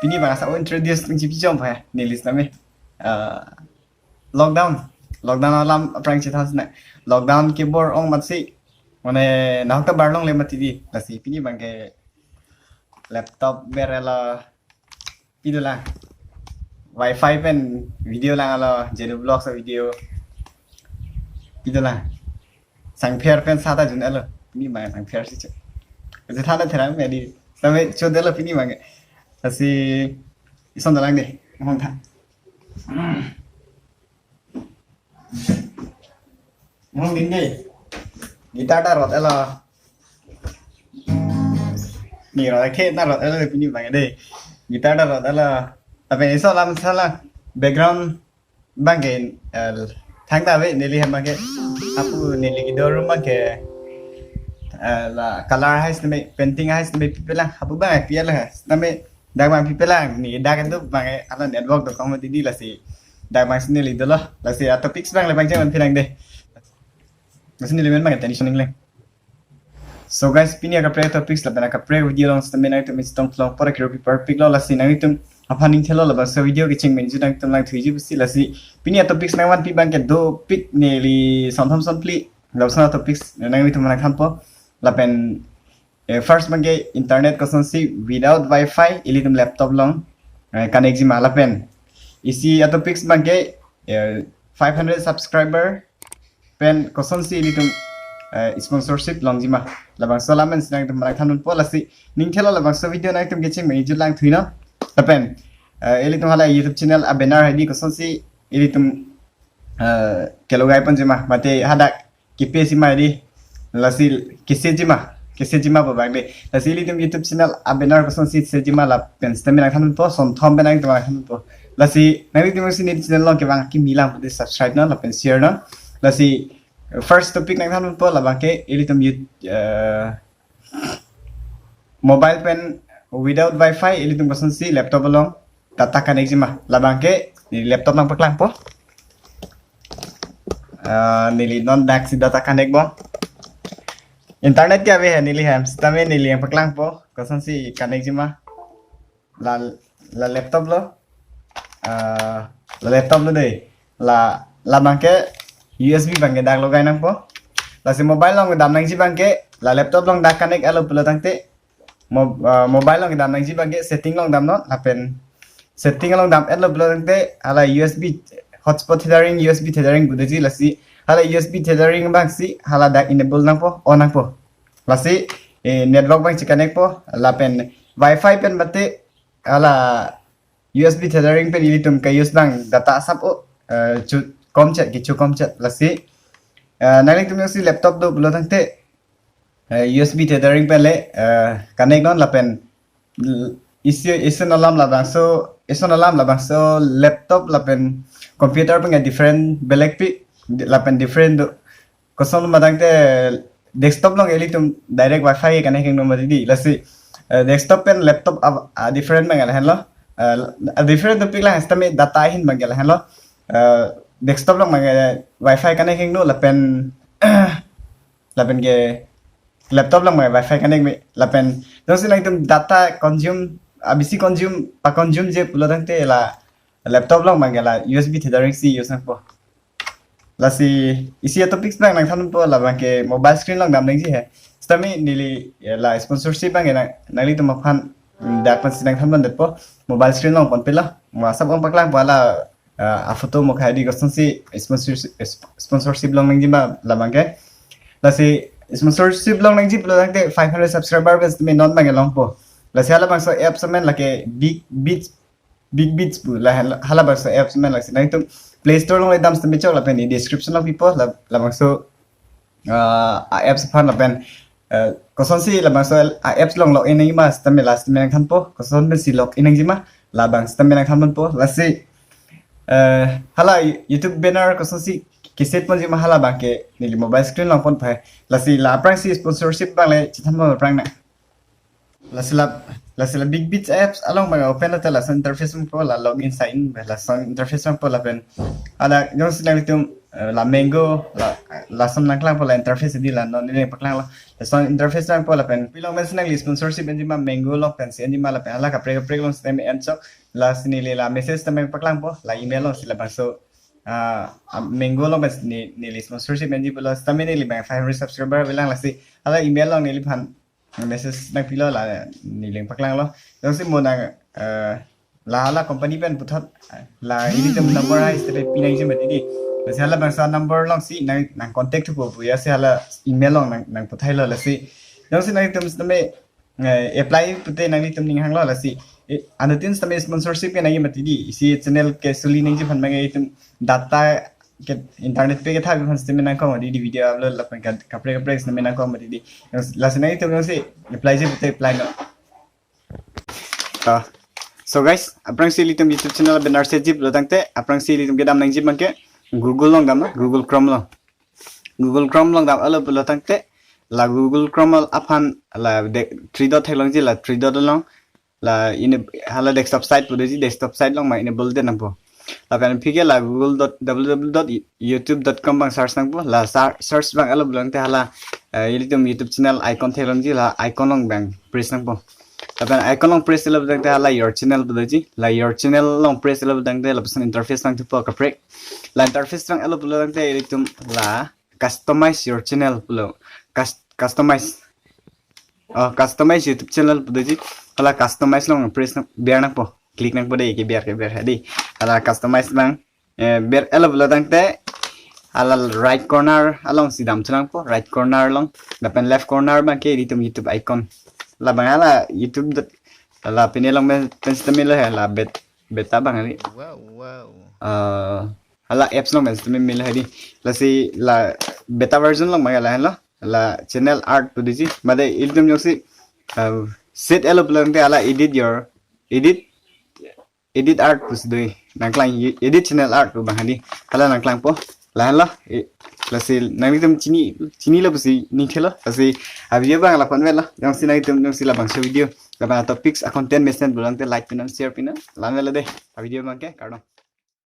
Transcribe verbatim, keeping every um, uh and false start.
Pini bang asa introduce nangchipijom pha neli sitame. Ah, lockdown. Lockdown alam aphrang chethang sina. Lockdown kebor-ong amatsi, mane nahok ta bar longle mati di. Lasi pini bang ke laptop berlo, video lang. Wi-Fi pen video lang alo, Jenu Vlogs a video. Video lang. Sangpher pen sata jun alo. Pini bang sangpher si chek. Kasi thana therang me di. Sitame chodelo pini bang. Kasi ison dalang de. Mohon tha. Mohon din de. Guitar ta rot alo. Ni rot ke na rot alo pini bang de. Guitar ta rot alo. Tapi iso lam sala background bang ke, eh, thangta ave neli hem bang ke. Apu neli kedo room bang ke, eh, la color hai sitame, painting hai sitame pipelang. Apu bang pi alo hai. Sitame dak bang pipelang ni dak itu bang ke ala network do kamu tidi lasi. Dak bang si neli dolo. Lasi a topics bang le bang jangan pilang de. Lasi neli men bang ke tension ingleng. So guys, pini akaprek topics lapen akaprek video along sitame nangtum isi tong thlong pora kiru pi parpik lo lasi nangtum aphan ning thelo labangso video kecheng menju nangtum lang thuiji pusi lasi pini a topics nangvanpi bang ke dopik neli son thom son phli labangso a topics nangtum nangthanpo lapen, eh, first bang ke internet kosonsi without Wi-Fi ilitum laptop along, eh, connect jima lapen isi a topics bang ke, eh, five hundred subscriber pen kosonsi ilitum, eh, sponsorship longjima. Labangso alam pen si nangtum nangthanpo lasi ning thelo labangso video nangtum kecheng menju lang thuino. Lapen, eh, ilitum hala YouTube channel a banner hai di kosonsi ilitum, eh, kelogai ponjima. Mate hadak kipe sima di lasi kese jima, kese jima pu bang de. Lasi ilitum YouTube channel a banner kosonsi se jima lapen sitame nangthanpo, son thom pen nangtum nangthanpo. Lasi nangtum si neli channel along kevang kimi lang pute subscribe non lapen share non. Lasi first topic nangthanpo labang ke ilitum yut-, eh, mobile pen without Wi-Fi ilitum kosonsi laptop along data connect jima. Labang ke neli laptop nangpaklangpo. Ah, neli non dak si data connect bom. Internet ke ave hai neli hem. Sitame neli nangpaklangpo kosonsi connect jima. La, la laptop lo. Ah, la laptop lo de. La, labang ke U S B bang ke dak logai nangpo. Lasi mobile along dam nangji bang ke la laptop along dak connect alo pulo tangte mo-, ah, mobile along dam nangji bang ke setting along damnon lapen setting along dam-etlo pulo tangte hala U S B hotspot tethering, U S B tethering pu doji lasi hala U S B tethering bang si hala dak enable nangpo, on nangpo. Lasi, eh, network bang che connect po lapen Wi-Fi pen mate hala U S B tethering pen ilitum ka-use bang data asap o, eh, chu komchet, kecho komchet lasi, eh, nanglitum jongsi laptop do pulo tangte, eh, U S B tethering pen le, eh, connect non lapen l-, isi, isi alam labangso, isi alam labangso laptop lapen computer pen different belek pi, di-, lapen different do. Koson ma tangte desktop along ilitum direct Wi-Fi connect kengno mati di. Lasi, eh, desktop pen laptop a, a different bang lahenlo. Eh, a different topic lahen sitame data ahin bang lahenlo. Eh, desktop along bang, eh, Wi-Fi connect kengno lapen lapen ke laptop along bang Wi-Fi connect me lapen jongsi nangtum data consume, abisi consume, pa consume je pulo tangte la laptop along bang la U S B tethering si use nangpo. Lasi isi a topics bang nangthanpo labang ke mobile screen along dam nangji he. Sitame neli, eh, la sponsorship bang nang, nanglitum aphan, mm, dak pen si nangthan bandetpo. Mobile screen along ponpe la. Mo asap ong paklangpo la, eh, a photo mo khai di kosonsi sponsors-, sp-, sponsorship long nangji ma labang ke. Lasi sponsorship long nangji pulo tangte five hundred subscriber pen sitame non bang longpo. Lasi halabangso apps amen lake Big Beats, Big Beats pu la hal-, halabangso apps amen lasi nangtum Play Store along le dam sitame chok lapen neli description along pipo la, labangso, ah, a apps aphan lapen, eh, kosonsi labangso a apps along log in nangjima sitame la sitame nangthanpo, koson pensi log in nangjima labang sitame nangthanpo. Lasi, eh, hala YouTube banner kosonsi keset ponjima halabang ke neli mobile screen along ponpo he. Lasi la aphrangsi sponsorship bang le chethan aphrang na. Lasi la, Lasi la Big Beach apps along bang open lote lason interface nangpo, la login sign in, lason interface nangpo lapen. Hala jongsi nanglitum, eh, la Mango, la, lason nangklangpo la interface di la non neli paklanglo. Lason interface nangpo lapen. Pilong pensi nangli sponsorship enji ma Mango along pensi enji ma lapen. Hala kaprek kaprek along sitame enchok. Lasi neli la message tame paklangpo, la email alongsi labangso, ah, ah, Mango along pensi ne, neli sponsorship enji pulo sitame neli bang five hundred subscriber avelang lasi. Hala email along neliphan message nangpilo la neli paklanglo. Jongsi mo nang, eh, la hala company pen puthot, la ilitum number hai sitame pinangji mati di. Lasi hala bangso number alongsi nang, nang contact thupo puya si hala email along nang, nang puthailo lasi. Jongsi nanglitum sitame, eh, apply pute nanglitum ning hanglo lasi. Eh, anuttin sitame sponsorship ke nangji mati di. Isi channel ke suli nangji aphan bang itum data ke internet pack ketha aphan sitame nangkok mati di, video upload lapen ka, kaprek kaprek sitame nangkok mati di. Lasi nanglitum jongsi apply ji pute apply non. Ah. So guys, aphrangsi ilitum YouTube channel banner setji pulo tangte, aphrangsi ilitum kedam nangji abangke Google along dam, Google Chrome along. Google Chrome along damlo pulo tangte, la Google Chrome al aphan la de, three dot theklongji, la three dot along, la ine hala desktop site pu doji, desktop site along ma enable det nangpo. Lapen aphi ke la google dot, W W W dot youtube dot com bang search nangpo, la sa-, search bang alo pulo tangte hala, eh, ilitum YouTube channel icon theklongji, la icon along bang press nangpo. Lapen icon along press alo pulo tangte hala your channel pu doji, la your channel along press alo pulo tangte lapuson interface nangthupo kaprek. La interface bang alo pulo tangte ilitum la customize your channel pulo. Cus-, customize. Oh, customize YouTube channel pu doji. Hala customize along press nang, ber nangpo. Click nangpo dei, keber keber hadi. Hala customize bang, eh, ber alo pulo tangte hala right corner alongsi damthu nangpo, right corner along. Lapen left corner abangke ilitum YouTube icon. Labang hala YouTube dot, hala pine along pen, pen sitame melo he, la bet, beta bang hadi. Wow, wow. Eh, hala apps along pen sitame melo hadi. Lasi la beta version along bang hala henlo. La channel art pu doji. Mate ilitum jongsi, eh, set alo pulo tangte hala edit your, edit, edit art pusi do. Nangklang e-, edit channel art pu bang hadi. Hala nangklangpo. La henlo. Eh, lasi nanglitum chini, chinilo pusi ningthelo. Lasi avideo bang la-an avelo. Jongsi nanglitum jongsi labangso video, lapen atopics a-content mesen pulo tangte like pinon, share pinon. La-an avelo dei. Avideo abangke kardom.